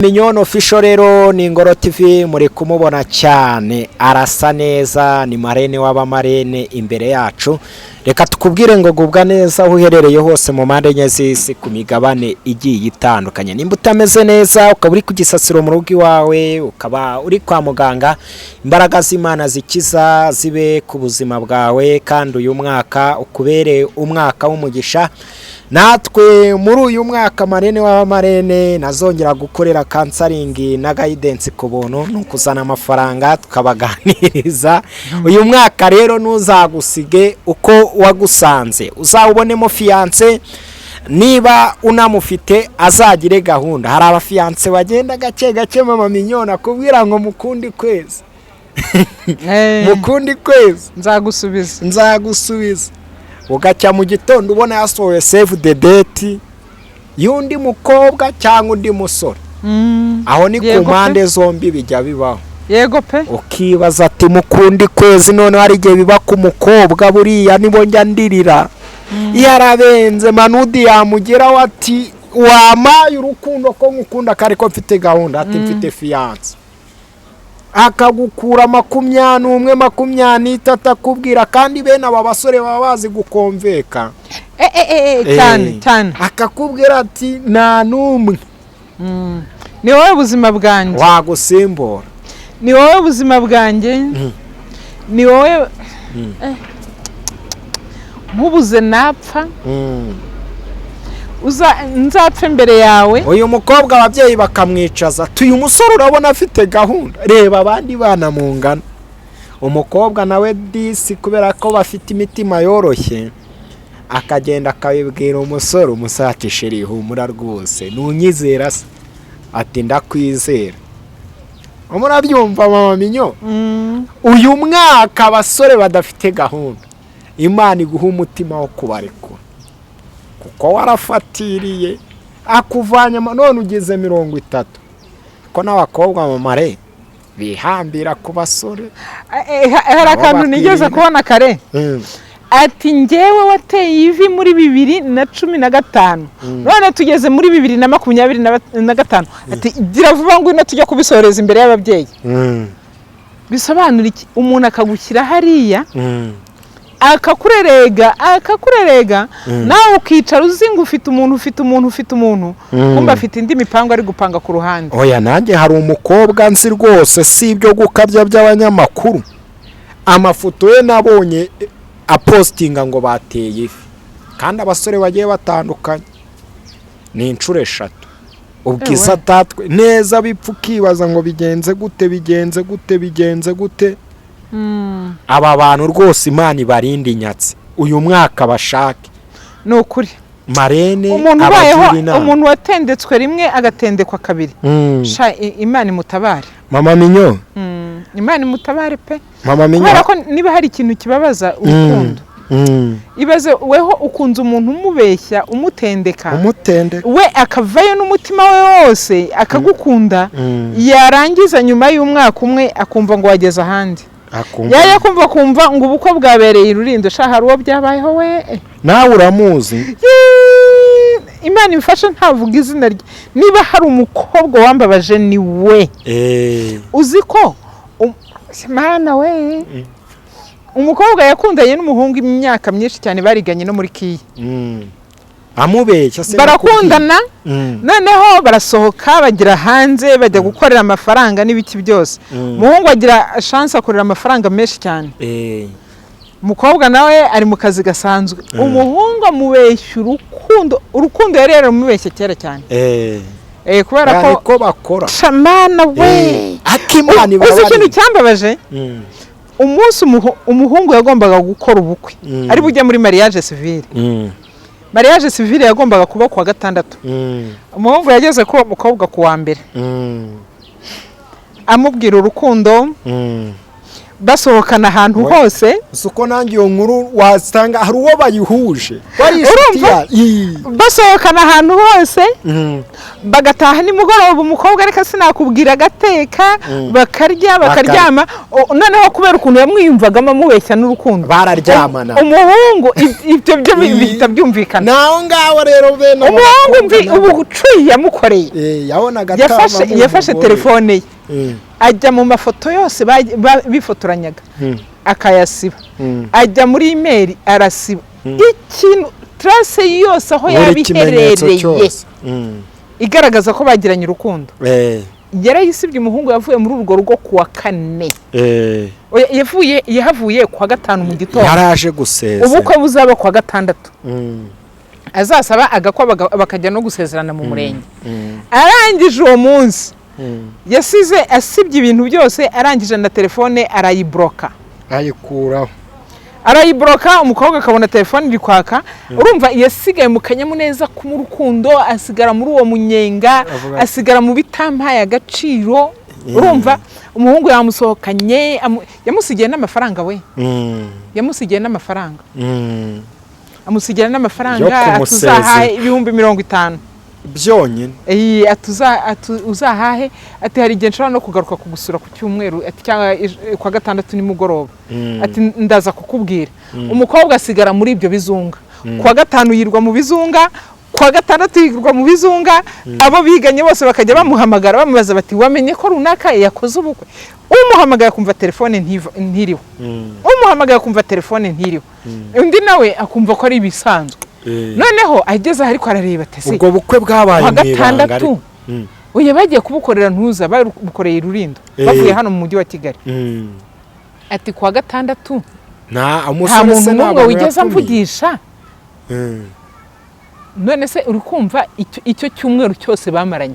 Mignone Official rero ni Ingoro TV, muri kumubona cyane, arasa neza, ni marraine w'abamarraine imbere yacu. Reka tukubwire ngo gubwa neza aho uherereye hose mu mpande enye z'isi, ku migabane igiye itandukanye. Nimba utameze neza, ukaba uri ku gisasiro mu rugo iwawe, ukaba uri kwa muganga, imbaraga z'Imana zikiza zibe ku buzima bwawe, kandi uyu mwaka ukubere umwaka w'umugisha. Natwe muri uyu mwaka, marraine w'abamarraine nazongera gukorera counseling na guidance ku buntu, ni ukuzana amafaranga tukabaganiriza. Uyu mwaka rero ntuzagusige uko wagusanze, uzawubonemo fiancé. Niba unamufite, azagire gahunda. Hari abafiancé bagenda gake gake. Mama Mignone, akubwira ngo mukundi kwezi, mukundi kwezi nzagusubiza. Nzagusubiza. Ugacya mu gitondo ubona yasohoye save the date y'undi mukobwa cyangwa undi musore. Aho ni ku mpande zombi bijya bibaho. Yego pe. Ukibaza ati mukundi kwezi. Noneho hari igihe biba ku mukobwa, buriya nibo njya ndirira, yarabenze manudi yamugeraho ati wamaye urukundo ko nkukunda, kare ko mfite gahunda, ati mfite fiancé, akagukura 21, 23 akubwira. Kandi bene aba basore baba bazi gukonveka. Cyane cyane. Akakubwira ati nta n'umwe Ni wowe buzima bwanjye wagusimbura. Ni wowe buzima bwanjye, ni wowe. Nkubuze napfa, nzapfe mbere yawe. Uyu mukobwa ababyeyi bakamwicaza, tuyu musore urabona afite gahunda, reba abandi bana mungana. Umukobwa nawe disi, kubera ko bafite imitima yoroshye, akagenda akabibwira umusore. Umusore ati chéri, humura rwose, ntunyizera se? Ati ndakwizera. Murabyumva, mama Minyo? Uyu mwaka abasore badafite gahunda, Imana iguha umutima wo kubarekura, kuko warafatiriye akuvanye none ugeze 30, ko n'abakobwa mamare bihambira ku basore. Hari Nabo akantu nigeze bakwirinda. kubona kare, ati ngewe wateye ivi muri 2015, none tugeze muri 2025, ati gira vuba ngwino tujya kubisoreza imbere y'ababyeyi. Bisobanura iki? Umuntu akagushyira hariya, akakurerega, akakurerega, nawe ukicara uzi ngo ufite umuntu, ufite umuntu, ufite umuntu, kumva afite indi mipango ari gupanga ku ruhande. Oya, nanjye hari umukobwa nzi rwose, si ibyo gukabya by'abanyamakuru, amafoto ye nabonye apostinga ngo bateye ivi, kandi abasore bagiye batandukanye, ni inshuro eshatu ubwiza. Atatwe neza bipfa, ukibaza ngo bigenze gute, bigenze gute, bigenze gute? Aba bantu rwose Imana ibarinde inyatsi uyu mwaka, bashake Ni ukuri. Marraine Umuntu ubayeho abagira inama. Umuntu watendetswe rimwe, agatendekwa kabiri, sha Imana imutabare. Mama Minyo. Imana imutabare pe. Mama Minyo. Kubera ko niba hari ikintu kibabaza, urukundo, ibaze weho ukunze umuntu, umubeshya, umutendeka, Umutende. we akavayo n'umutima we wose akagukunda, yarangiza nyuma y'umwaka umwe akumva ngo wageze ahandi, Akumva. yajya kumva kumva ngo ubukwe bwabereye i Rurindo. Sha, hari uwo byabayeho we. Nawe uramuzi? Yeee, Imana imfashe ntavuga izina rye. Niba hari umukobwa wambabaje, ni we. Uzi ko Mana we, umukobwa yakundanye n'umuhungu imyaka myinshi cyane, bariganye no muri KIE. Amubeshya se? Barakundana, noneho barasohoka, bagera hanze, bajya gukorera amafaranga n'ibiki byose. Umuhungu agira chance, akorera amafaranga menshi cyane. Umukobwa nawe ari mu kazi gasanzwe. Umuhungu amubeshya urukundo, urukundo yari yaramubeshye kera cyane. Kubera ko Niko bakora. Shamana we. Akimana Uzi ibabarire. ikintu cyambabaje? Umunsi umuhungu yagombaga gukora ubukwe, ari bujye muri mariage civile, mariage civile yagombaga kuba ku wa gatandatu, umuhungu yageze kuri uwo mukobwa ku wa mbere, amubwira urukundo. Basohokana ahantu hose. Si uko nanjye iyo nkuru wasanga hari uwo bayihuje, wari inshuti. Urumva? Ya Ii. Basohokana ahantu hose, bagataha nimugoroba, umukobwa, reka sinakubwira, agateka, bakarya, bakaryama. Noneho kubera ukuntu yamwiyumvagamo, amubeshya n'urukundo, Bararyamana. Umuhungu ibyo byo bihita byumvikana. Naho ngaho rero bene abo Umuhungu mvi bakobwa nabo- ubucuyi yamukoreye, Yabonaga yafashe atabamo yafashe umugore. telefone ye, ajya mu mafoto yose bifotoranyaga, akayasiba, ajya muri email arasiba, ikintu trace yose aho yaba Buri kimenyetso iherereye cyose. Igaragaza ko bagiranye urukundo yarayisibye. Umuhungu yavuye muri urwo rugo kuwa kane. Oya, yahavuye kuwa gatanu mu gitondo. Yaraje gusezera. Ubukwe buzaba kuwa gatandatu, azasaba agakwa, bakajya no gusezerana mu murenge. Arangije uwo munsi, yasize asibye ibintu byose, arangije na telefone arayiboroka. Ayikuraho. Arayiboroka. Umukobwa akabona telefone iri kwaka. Urumva yasigaye mu kanyamuneza k'urukundo, asigara muri uwo munyenga, Avuga ati- asigara mu bitampaye agaciro. Urumva umuhungu yamusohokanye, yamusigiye n'amafaranga we. Yamusigiye n'amafaranga, amusigira n'amafaranga. Yo kumusezera. Atuzahahe 50,000. Byonyine. Iyi, ati uzahahe, ati hari igihe nshobora no kugaruka kugusura ku cyumweru, ati cyangwa kuwa gatandatu nimugoroba, ati ndaza kukubwira. Umukobwa asigara muri ibyo bizunga, kuwa gatanu yirwa mu bizunga, kuwa gatandatu yirwa mu bizunga. Abo biganye bose bakajya bamuhamagara, bamubaza bati: "Wamenye ko runaka yakoze ubukwe?" Umuhamagaye akumva telefone ntiriho, umuhamagaye akumva telefone ntiriho, undi nawe akumva ko ari ibisanzwe. Noneho ageze aho ariko arareba ati: "Ese Ubwo bukwe bwabaye kuwa mu ibanga gatandatu?" ariko. Oya, bagiye kubukorera ntuza, babukoreye i Rurindo, bavuye hano mu mujyi wa Kigali. Ati kuwa gatandatu Nta nta umusore muntu se n'umwe nta bantu wigeze yatumiye. amvugisha. None se uri kumva icyo cyumweru cyose bamaranye,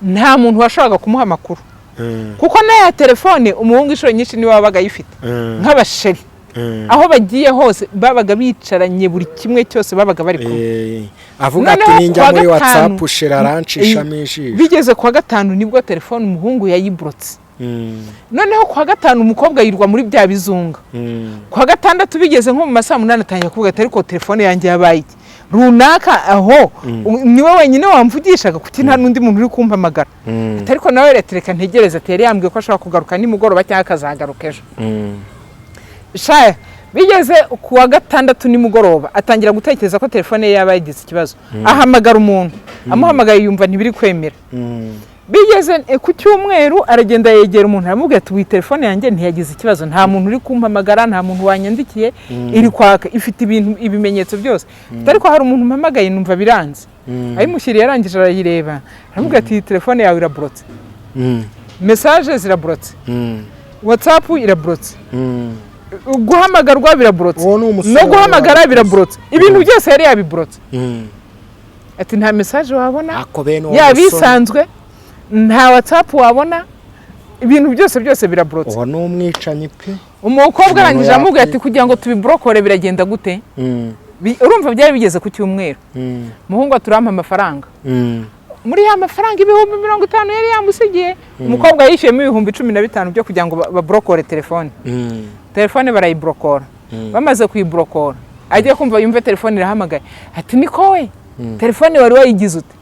nta muntu washoboraga kumuha amakuru, kuko n'aya telefone umuhungu inshuro nyinshi niwe wabaga ayifite, nk'abasheri, aho bagiye hose babaga bicaranye, buri kimwe cyose babaga bari kumwe. Avuga ati: Noneho "Ninjya kuwa muri gatanu- WhatsApp shira arancishamo ijisho." Bigeze kuwa gatanu nibwo telefone umuhungu yayiburotse. Noneho kuwa gatanu umukobwa yirwa muri bya bizunga. Kuwa gatandatu bigeze nko mu ma saa 8 atangira kuvuga ati: "Ariko telefone yanjye yabaye iki? Runaka aho niwe wenyine wamvugishaga, kuki nta n'undi muntu uri kumpamagara?" Ati ariko nawe reka reka ntegereze, ati yari yambwiye ko ashobora kugaruka nimugoroba cyangwa akazagaruka ejo. Shaya, bigeze ku wa gatandatu nimugoroba atangira gutekereza ko telefone ye yaba yagize ikibazo, ahamagara umuntu, amuhamagaye yumva ntibiri kwemera. Bigeze ku cyumweru aragenda yegera umuntu, aramubwira ati: "Iyi telefone yanjye ntiyagize ikibazo? Nta muntu uri kumpamagara, nta muntu wanyandikiye, iri kwaka, ifite ibintu ibimenyetso byose." Ariko hari umuntu umpamagaye numva biranze. Ayimushyiriye, arangije arayireba, aramubwira ati: "Iyi telefone yawe iraburotse, message ziraburotse, WhatsApp iraburotse, guhamagarwa biraburotse, Uwo ni umusore no guhamagara wari biraburotse." Ibintu byose yari yabiburotse. Ati nta message wabona, Ako bene uwo yaba musore. isanzwe, nta WhatsApp wabona, ibintu byose byose biraburotse. Uwo ni umwicanyi pe. Umukobwa Umuntu arangije aramubwira ati: yakwi- "Kugira ngo tubiburokore biragenda gute?" Urumva byari bigeze ku cyumweru. Umuhungu ati: "Urampa amafaranga." Muri ya mafaranga 50,000 yari yamusigiye, umukobwa yishyuyemo 15,000 byo kugira ngo baburokore telefone. Telefone barayiburokora. Bamaze kuyiburokora, agiye kumva yumve telefone irahamagaye, ati: "Niko we, telefone wari wayigize ute?"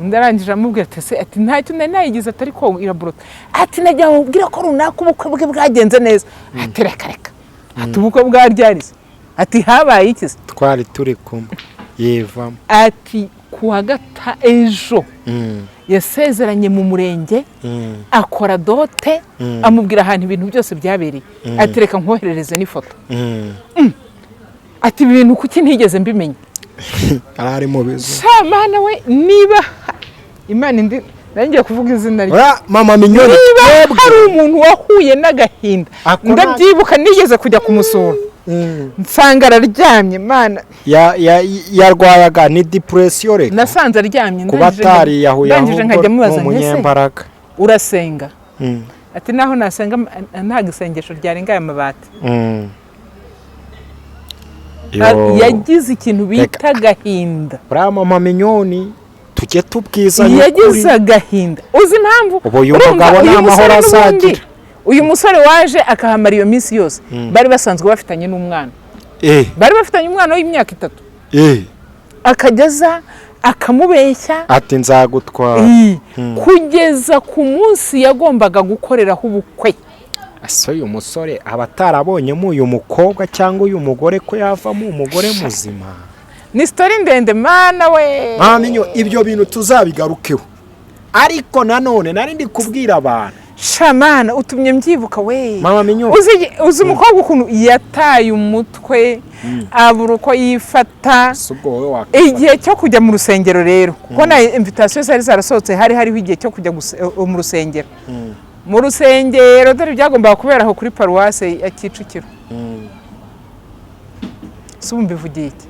Undi arangije amubwira ati: "Ese," ati "ntacyo nari nayigize," ati "ariko iraburota," ati "nagira ngo mubwire ko runaka ubukwe bwe bwagenze neza." Ati: "Reka reka," ati "ubukwe bwaryarize?" Ati: "Habaye iki se?" Twari turi kumwe yivamo. Ati kuwa gata ejo yasezeranye mu murenge, akora dote, amubwira ahantu ibintu byose byabereye, ati: "Reka nkoherereze n'ifoto." Ati: "Ibi bintu kuki ntigeze mbimenya?" Yari ari mu bizu. Shamana we, niba Imana indi nari ngiye kuvuga izina rye. Ura mama Minyoni. Niba Twebwe. hari umuntu wahuye n'agahinda, ndabyibuka nigeze kujya kumusura, nsanga araryamye, Mana. Yarwayaga ni depression reka. Nasanze aryamye, Kuba atariyahuye ndangije ahubwo nkajya ni mubaza nti: "Ese umunyembaraga. urasenga?" Ati: "Naho nasenga ntabwo isengesho ryarenga aya mabati." Yo. Yagize ikintu bita agahinda. Uriya mama Minyoni tujye tubwizanya Yagize ukuri. agahinda, uzi impamvu? Ubu uyu Urumva, mugabo uyu nta mahoro musore n'ubundi, azagira. Uyu musore waje akahamara iyo minsi yose, bari basanzwe bafitanye n'umwana, bari bafitanye umwana w'imyaka 3. Akageza akamubeshya ati nzagutwara, kugeza ku munsi yagombaga gukoreraho ubukwe. Ese uyu musore aba atarabonyemo uyu mukobwa cyangwa uyu mugore ko yavamo umugore muzima? Ni story ndende, mana we. Mama, ibyo bintu tuzabigarukeho, ariko nanone nari ndi kubwira abantu. Shamana, utumye mbyibuka we. Mama Minyo. Uzi umukobwa ukuntu yataye umutwe, abura uko yifata. Si ubwo wowe wakifata? Igihe cyo kujya mu rusengero rero, kuko na invitation zari zarasohotse, hari hariho igihe cyo kujya mu rusengero. Mu rusengero dore byagombaga kubera aho kuri paruwase ya Kicukiro. Si ubu mbivugiye iki?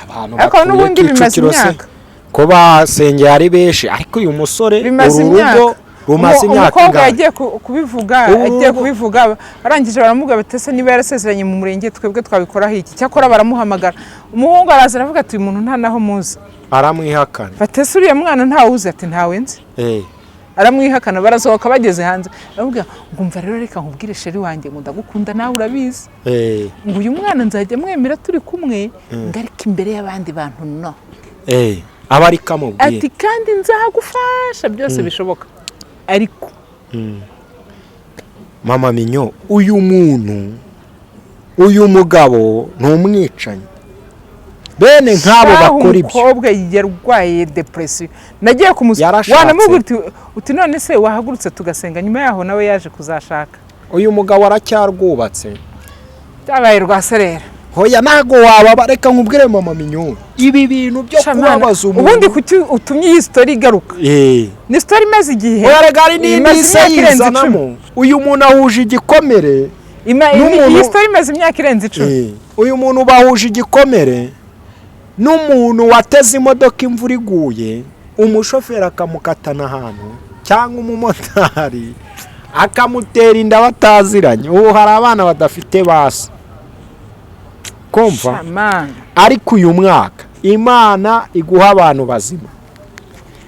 Abantu Ariko batuye n'ubundi bimaze Kicukiro se imyaka. ko basengeye ari benshi, ariko uyu musore Bimaze uru rugo imyaka. rumaze imyaka Umukobwa ingahe? yagiye kubivuga, Ubu agiye kubivuga, arangije baramubwira bati: "Ese niba yarasezeranye mu murenge, twebwe twabikoraho iki?" Cyakora baramuhamagara, umuhungu araza, aravuga ati: "Uyu muntu nta naho muzi." Aramwihakana. Bati: "Ese uriya mwana ntawuzi?" Ati: "Ntawe nzi." Aramwihakana. Barasohoka, bageze hanze baramubwira ngo: "Umva rero, reka nkubwire, chéri wanjye, ngo ndagukunda nawe urabizi, ngo uyu mwana nzajya mwemera turi kumwe, ngo ariko imbere y'abandi bantu no." Aba ariko amubwira. Ati: "Kandi nzagufasha byose bishoboka, ariko." Mama Minyo, uyu muntu, uyu mugabo ni umwicanyi. Bene nk'abo Shahu, bakora ibyo. Umukobwa yarwaye depression, nagiye kumusura. Yarashatse. Wanamubwira uti: "None se wahagurutse tugasenga?" Nyuma yaho nawe yaje kuzashaka. Uyu mugabo aracyarwubatse? Byabaye rwaserera. Hoya, ntago wababa. Reka nkubwire, mama Minyo, ibi bintu byo Shamana, kubabaza umuntu. Ubundi kuki utumye iyi story igaruka? Ni story imaze igihe. Oya, rega hari n'indi Imaze ise imyaka irenze yizanamo. 10. Uyu muntu ahuje igikomere Iyi story imaze imyaka irenze 10. Uyu muntu bahuje igikomere n'umuntu wateze imodoka imvura iguye, umushoferi akamukatana ahantu, cyangwa umumotari akamutera inda bataziranye. Ubu hari abana badafite basi kumva. Shamana. Ariko uyu mwaka Imana iguha abantu bazima.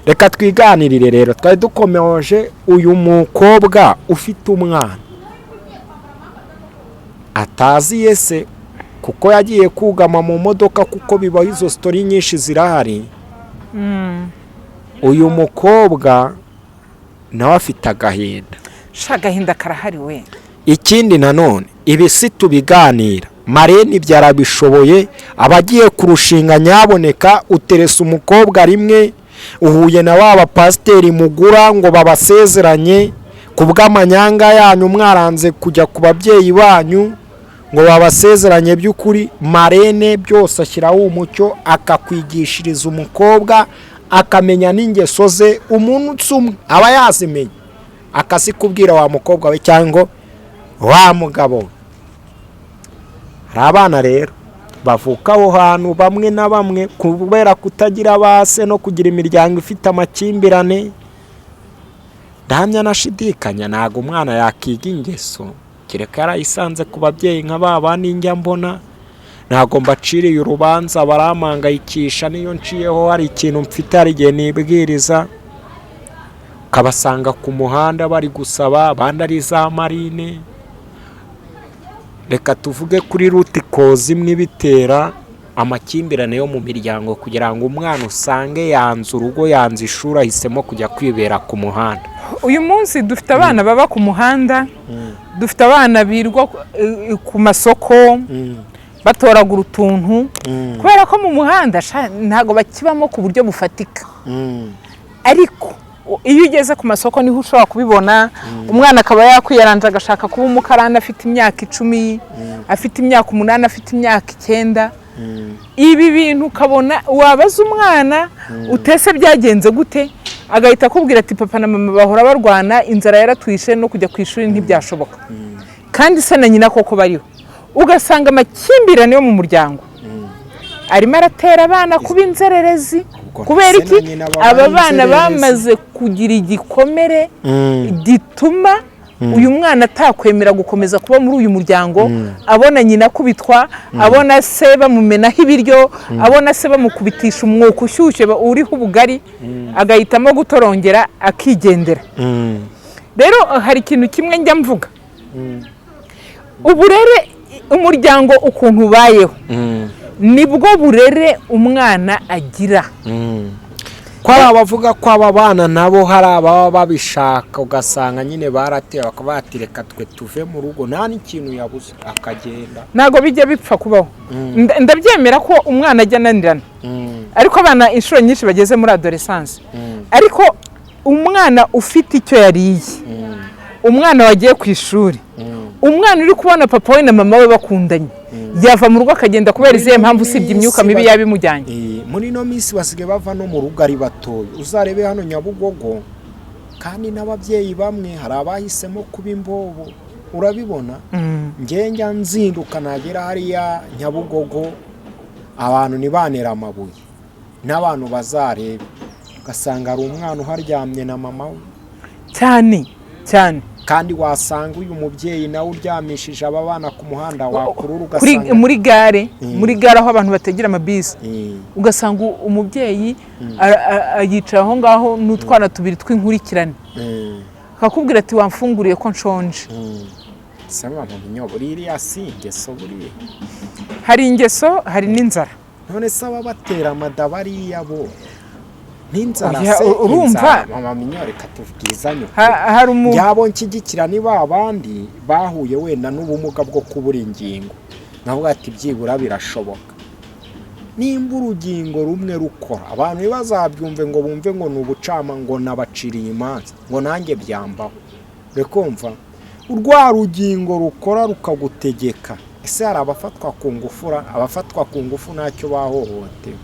Reka twiganirire rero, twari dukomeje uyu mukobwa ufite umwana atazi yese, kuko yagiye kugama mu modoka, kuko bibaho, izo story nyinshi zirahari. Uyu mukobwa nawe afite agahinda. Sha, agahinda karahari we. Ikindi nanone, ibi si tubiganira, marene ibyo arabishoboye. Abagiye kurushinga, nyaboneka, uterese umukobwa rimwe, uhuye na wa bapasiteri mugura ngo babasezeranye ku bw'amanyanga yanyu, mwaranze kujya ku babyeyi banyu ngo babasezeranye by'ukuri. Marene byose ashyiraho umucyo, akakwigishiriza umukobwa, akamenya n'ingeso ze. Umunsi umwe aba yazimenya, akazikubwira, wa mukobwa we cyangwa wa mugabo we. Hari abana rero bavuka aho hantu, bamwe na bamwe, kubera kutagira base no kugira imiryango ifite amakimbirane. Ndahamya nashidikanya, ntabwo umwana yakiga ingeso kereka yarayisanze ku babyeyi nka ba bandi njya mbona. Ntabwo mbaciriye urubanza, barampangayikisha. Niyo nciyeho hari ikintu mfite, hari igihe nibwiriza ukabasanga ku muhanda bari gusaba, abandi ari za marine. Reka tuvuge kuri root cause imwe ibitera amakimbirane yo mu miryango, kugira ngo umwana usange yanze urugo, yanze ishuri, ahisemo kujya kwibera ku muhanda. Uyu munsi dufite abana baba ku muhanda, dufite abana birwa ku masoko batoragura utuntu, kubera ko mu muhanda sha, ntabwo bakibamo ku buryo bufatika. Ariko iyo ugeze ku masoko niho ushobora kubibona, umwana akaba yakwiyaranja agashaka kuba umukarani afite imyaka 10, afite imyaka 8, afite imyaka 9. Ibi bintu ukabona wabaza umwana utese byagenze gute, agahita akubwira ati: "Papa na mama bahora barwana, inzara yaratwishe, no kujya ku ishuri ntibyashoboka." Kandi se na nyina koko bariho. Ugasanga amakimbirane yo mu muryango arimo aratera abana kuba inzererezi. Ubwo Kubera se na iki? nyina baba Aba ari bana inzererezi. bamaze kugira igikomere gituma Uyu mwana atakwemera gukomeza kuba muri uyu muryango, abona nyina akubitwa, abona se bamumenaho ibiryo, abona se bamukubitisha umwuko ushyushye uriho ubugari, agahitamo gutorongera akigendera. Rero hari ikintu kimwe njya mvuga: uburere, umuryango ukuntu ubayeho, nibwo burere umwana agira. Ko hari abavuga ko aba bana nabo hari ababa babishaka, ugasanga nyine barateye bakaba bati: "Reka twe tuve mu rugo," nta n'ikintu yabuze akagenda. Ntabwo bijya bipfa kubaho. Ndabyemera ko umwana ajya ananirana, ariko abana inshuro nyinshi bageze muri adolescence, ariko umwana ufite icyo yariye, umwana wagiye ku ishuri, umwana uri kubona papa we na mama we bakundanye, yava mu rugo akagenda kubera izihe mpamvu usibye imyuka mibi yabimujyanye? Muri ino minsi basigaye bava no mu rugo ari batoya. Uzarebe hano Nyabugogo, kandi n'ababyeyi bamwe hari abahisemo kuba imbobo, urabibona. Njya nzinduka nagera hariya Nyabugogo, abantu ntibanere amabuye n'abantu bazarebe, ugasanga hari umwana uharyamye na mama we. Cyane cyane. Kandi wasanga uyu mubyeyi nawe uryamishije aba bana ku muhanda, wakurura Kuri ugasanga muri gare, muri gare aho abantu bategera amabisi, ugasanga umubyeyi yicaye aho ngaho n'utwana tubiri tw'inkurikirane, akakubwira ati: "Wamfunguriye ko nshonje." Se mama minyobora, iriya si ingeso buriya? Hari ingeso, hari n'inzara. None se aba batera amada bariya bo n'inzara? Oya, Se urumva? inzara, mama minyo, reka tubwizanye ukuri. Hari umu Yabo nshyigikira ni ba bandi bahuye wenda n'ubumuga bwo kubura ingingo, navuga ati byibura birashoboka nimba urugingo rumwe rukora. Abantu ntibazabyumve ngo bumve ngo ni ubucama, ngo nabaciriye imanza, ngo nanjye byambaho. Kumva rwa rugingo rukora rukagutegeka. Ese hari abafatwa ku ngufu? Abafatwa ku ngufu ntacyo bahohotewe.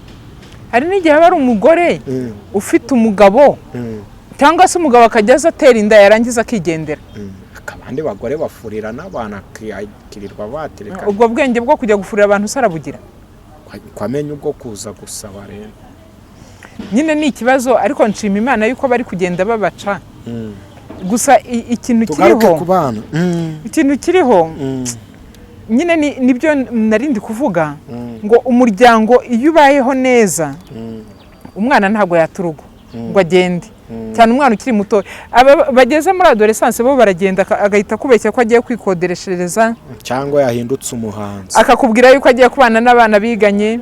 Hari n'igihe aba ari umugore ufite umugabo, cyangwa se umugabo akajya aza atera inda, yarangiza akigendera. Abandi bagore bafurira n'abantu, akirirwa batereka. Ubwo bwenge bwo kujya gufurira abantu se arabugira? Kwamenya ubwo kuza gusaba rero. Nyine ni ikibazo, ariko nshima Imana yuko bari kugenda babaca. Gusa ikintu Tugaruke kiriho, ku bana. ikintu kiriho nyine nibyo narindi kuvuga, ngo umuryango iyo ubayeho neza, umwana ntabwo yata urugo ngo agende, cyane umwana ukiri muto. Aba bageze muri adolescence bo baragenda, agahita akubeshya ko agiye kwikodereshereza, cyangwa yahindutse umuhanzi, akakubwira yuko agiye kubana n'abana biganye,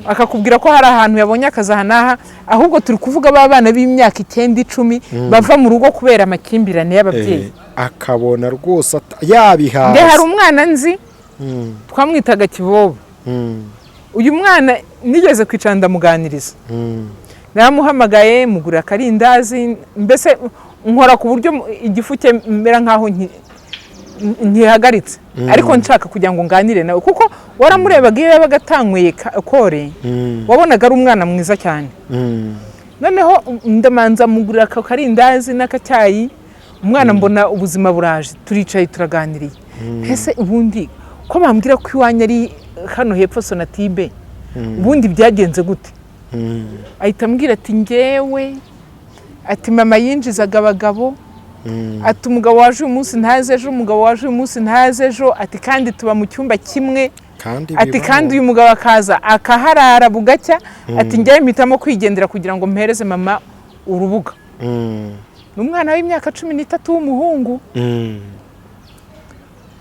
akakubwira ko hari ahantu yabonye akazi aha n'aha. Ahubwo turi kuvuga ba bana b'imyaka 9, 10 bava mu rugo kubera amakimbirane y'ababyeyi. Akabona rwose Nge yabihaze. hari umwana nzi, twamwitaga Kibobo. Uyu mwana nigeze kwicara ndamuganiriza. Naramuhamagaye, mugurira akarindazi, mbese nkora ku buryo igifu cye mera nkaho nkihagaritse, ariko nshaka kugira ngo nganire nawe, kuko waramurebaga iyo yabaga atanyweye kore, wabonaga ari umwana mwiza cyane. Noneho ndamanza mugurira aka karindazi n'akacyayi, umwana mbona ubuzima buraje, turicaye turaganiriye. Ese ubundi ko bambwira ko iwanyu ari hano hepfo Sonatube, ubundi byagenze gute? Ahita ambwira ati: "Ngewe," ati, "mama yinjizaga abagabo," ati, "umugabo waje uyu munsi ntaze ejo, umugabo waje uyu munsi ntaze ejo," ati, "kandi tuba mu cyumba kimwe." Kandi Ati, bibaho. "Kandi uyu mugabo akaza akaharara bugacya," ati, "njyewe mpitamo kwigendera kugira ngo mpereze mama urubuga." Ni umwana w'imyaka 13 w'umuhungu.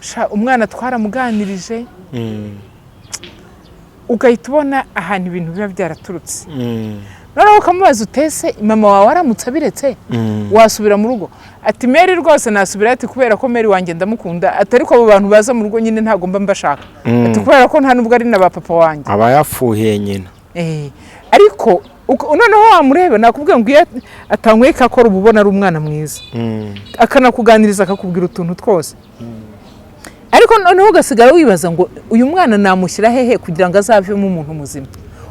Sha, umwana twaramuganirije, ugahita ubona ahantu ibintu biba byaraturutse. Noneho ukamubaza utese mama wawe aramutse abiretse wasubira mu rugo? Ati: "Mère rwose nasubira," ati, "kubera ko mère wanjye ndamukunda," ati, "ariko abo bantu baza mu rugo nyine ntabwo mba mbashaka," ati, "kubera ko nta nubwo ari na ba papa wanjye." Aba yafuhiye nyina. Ariko noneho wamureba, nakubwira ngo iyo atanyweye kakora uba ubona ari umwana mwiza, akanakuganiriza, akakubwira utuntu twose, ariko noneho ugasigara wibaza ngo uyu mwana namushyira hehe kugira ngo azavemo umuntu muzima?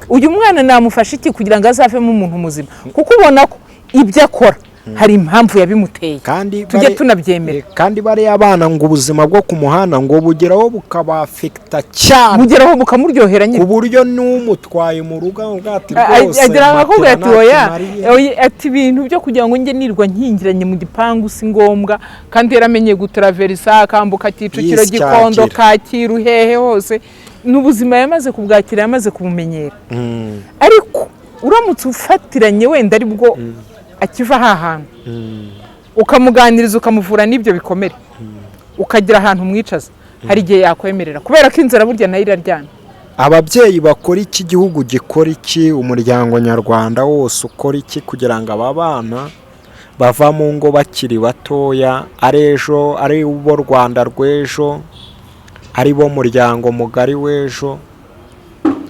Uyu mwana namufasha iki kugira ngo azavemo umuntu muzima? Kuko ubona ko ibyo akora Hari impamvu yabimuteye. Kandi tujye tunabyemera. Kandi bariya abana ngo ubuzima bwo ku muhanda ngo bugeraho bukabafekita cyane. Bugeraho bukamuryohera Ku nyine. buryo n'umutwaye mu rugo avuga ati rwose Agira akakubwira ati matera oya, ntakimariye. Oya, ati ibintu byo kugira ngo njye nirwa nkingiranye mu gipangu si ngombwa, kandi yaramenye gutaraverisa, akambuka Kicukiro, Yisyakira. Gikondo, Kacyiru, hehe hose, n'ubuzima yamaze kubwakira, yamaze kubumenyera. Ariko uramutse ufatiranye wenda ari bwo akiva aha hantu, ukamuganiriza, ukamuvura n'ibyo bikomere, ukagira ahantu umwicaza, hari igihe yakwemerera, kubera ko inzara burya nayo iraryana. Ababyeyi bakora iki? Igihugu gikora iki? Umuryango nyarwanda wose ukora iki kugira ngo aba bana bava mu ngo bakiri batoya, ari ejo, ari bo Rwanda rw'ejo, ari bo muryango mugari w'ejo?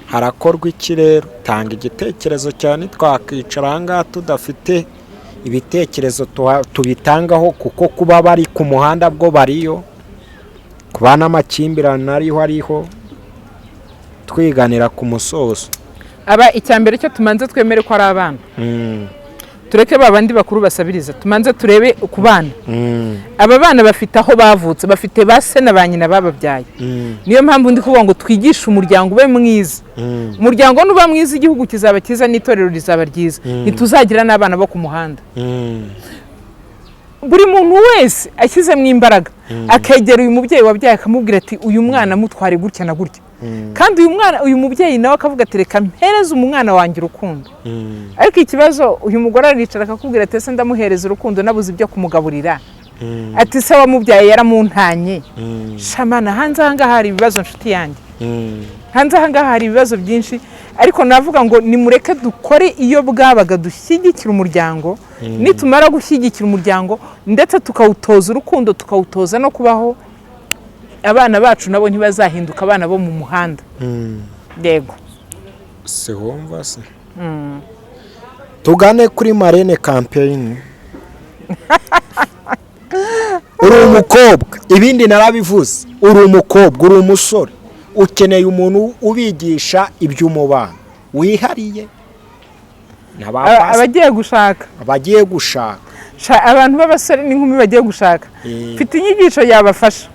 Harakorwa iki rero? Tanga igitekerezo cyane. Twakwicara aha ngaha tudafite ibitekerezo tubitangaho, kuko kuba bari ku muhanda bwo bariyo, kuba n'amakimbirane ariho, twiganira ku musozo. Aba icya mbere cyo tumanze twemere ko ari abana. Tureke ba bandi bakuru basabiriza, tumanze turebe ku bana. Aba bana bafite aho bavutse, bafite ba se na ba nyina bababyaye. Niyo mpamvu ndi kuvuga ngo twigishe umuryango ube mwiza. Umuryango nuba mwiza, igihugu kizaba cyiza n'itorero rizaba ryiza, ntituzagira n'abana bo ku muhanda. Buri muntu wese ashyizemo imbaraga, akegera uyu mubyeyi wabyaye, akamubwira ati uyu mwana mutware gutya na gutya, kandi uyu mwana, uyu mubyeyi nawe akavuga ati reka mpereze umwana wanjye urukundo. Ariko ikibazo, uyu mugore aricara akakubwira ati ese ndamuhereza urukundo nabuze ibyo kumugaburira? Ati se wamubyaye yaramuntanye. Shamana, hanze aha ngaha hari ibibazo, nshuti yanjye. Hanze aha ngaha hari ibibazo byinshi, ariko navuga ngo nimureke dukore iyo bwabaga, dushyigikire umuryango. Nitumara gushyigikira umuryango, ndetse tukawutoza urukundo, tukawutoza no kubaho, abana bacu nabo ntibazahinduka abana bo mu muhanda. Yego. Si wumva se? Tugane kuri marraine campaign. Uri umukobwa, ibindi narabivuze, uri umukobwa, uri umusore, ukeneye umuntu ubigisha iby'umubano wihariye n'aba Abagiye gushaka. Abagiye gushaka. Abantu b'abasore n'inkumi bagiye gushaka, mfite inyigisho yabafasha.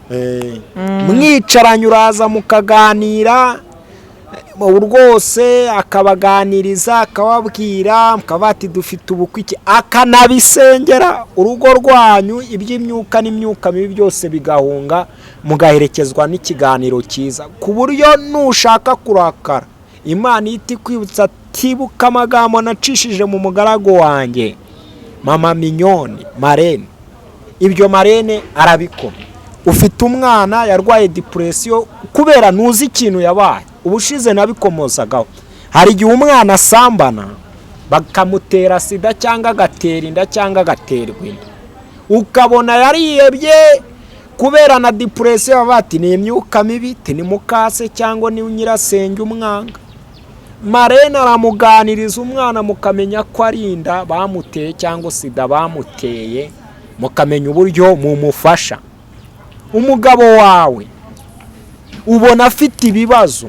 Mwicaranye, uraza mukaganira rwose, akabaganiriza, akababwira, mukaba ati dufite ubukwe iki, akanabisengera urugo rwanyu, iby'imyuka n'imyuka mibi byose bigahunga, mugaherekezwa n'ikiganiro cyiza, ku buryo nushaka kurakara Imana ihita ikwibutsa, tibuka amagambo nacishije mu mugaragu wanjye mama Mignonne marraine. Ibyo marraine arabikora. Ufite umwana yarwaye depression kubera ntuzi ikintu yabaye. Ubushize nabikomozagaho, hari igihe umwana asambana bakamutera sida, cyangwa agatera inda, cyangwa agaterwa inda, ukabona yarihebye kubera na depression. Baba bati ni imyuka mibi, ni mukase cyangwa ni nyirasenge umwanga. Marraine aramuganiriza umwana, mukamenya ko ari inda bamuteye cyangwa sida bamuteye, mukamenya uburyo mumufasha. Umugabo wawe ubona afite ibibazo,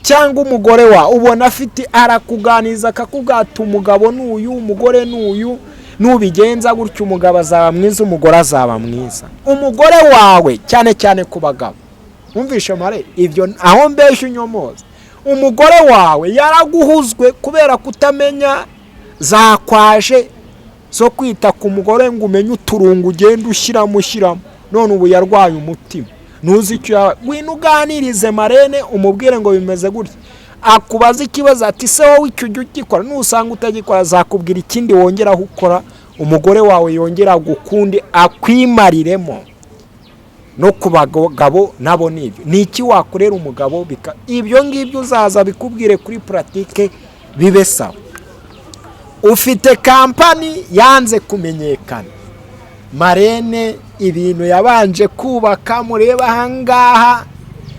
cyangwa umugore wawe ubona afite, arakuganiriza, akakubwira ati umugabo ni uyu, umugore ni uyu, nubigenza gutyo umugabo azaba mwiza, umugore azaba mwiza. Umugore wawe, cyane cyane ku bagabo, wumvishe mare ibyo aho mbeshya unyomoza, umugore wawe yaraguhuzwe kubera kutamenya zakwaje zo kwita ku mugore, ngo umenye uturungo ugenda ushyiramo ushyiramo, none ubu yarwaye umutima, ntuzi icyo yaba. Ngwino uganirize marraine, umubwire ngo bimeze gutya, akubaza ikibazo ati se wowe icyo ujya ugikora? Nusanga utagikora, azakubwira ikindi wongeraho ukora, umugore wawe yongera agukunde, akwimariremo. No ku bagabo nabo nibyo. Ni iki wakorera umugabo? Ibyo ngibyo uzaza bikubwire kuri pratique, bibe sawa. Ufite company yanze kumenyekana, marraine ibintu yabanje kubaka, mureba ahangaha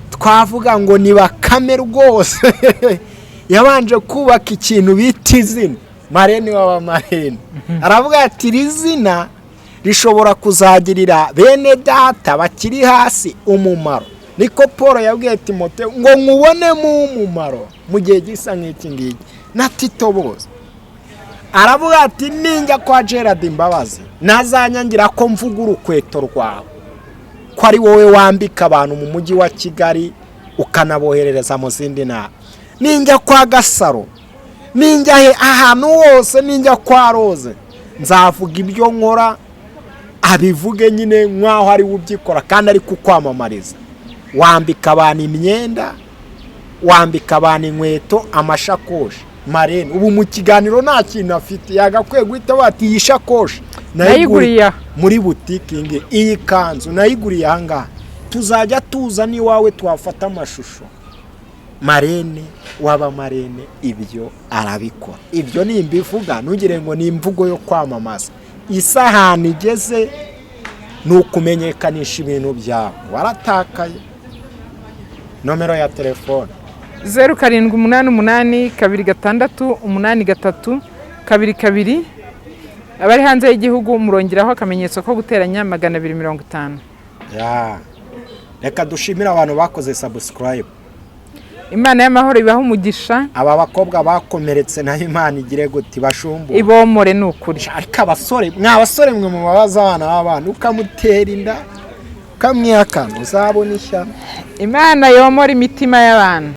twavuga ngo ni bakame rwose, yabanje kubaka ikintu bita izina marraine w'abamarraine. Aravuga ati iri zina rishobora kuzagirira bene data bakiri hasi umumaro. Niko Paul yabwiye Timote ngo nkubonemo umumaro mu gihe gisa nk'iki ngiki, na Tito bose. Aravuga ati: "Ninjya kwa Gerard Mbabazi, ntazanyangira ko mvuga urukweto rwawe, ko ari wowe wambika abantu mu mujyi wa Kigali, ukanaboherereza mu zindi ntara. Ninjya kwa Gasaro, ninjya he ahantu hose, ninjya kwa Rose, nzavuga ibyo nkora." Abivuge nyine nk'aho ari we ubyikora kandi ari kukwamamariza. Wambika abantu imyenda, wambika abantu inkweto, amashakoshi. Marene ubu mu kiganiro nta kintu afite, yagakwiye guhita bati: "Iyi shakoshi nayiguriye aha." Muri butike iyi, iyi kanzu nayiguriye aha ngaha. Tuzajya tuza n'iwawe twafata amashusho. Marene waba marene, ibyo arabikora. Ibyo ni imbivuga, ntugire ngo ni imvugo yo kwamamaza. Isahani igeze ni ukumenyekanisha ibintu byawe, waratakaye. Nomero ya telefone? 0788268322. Abari hanze y'igihugu murongeraho akamenyetso ko guteranya 250. Ya, reka dushimire abantu bakoze subscribe. Imana y'amahoro ibaha umugisha. Aba bakobwa bakomeretse nayo Imana igire guti bashumbu Ibomore, ni ukuri. Ariko abasore, mwa basore mwe, mubabaza abana b'abantu, ukamutera inda, ukamwihakana, uzabona ishyano. Imana yomora imitima y'abantu.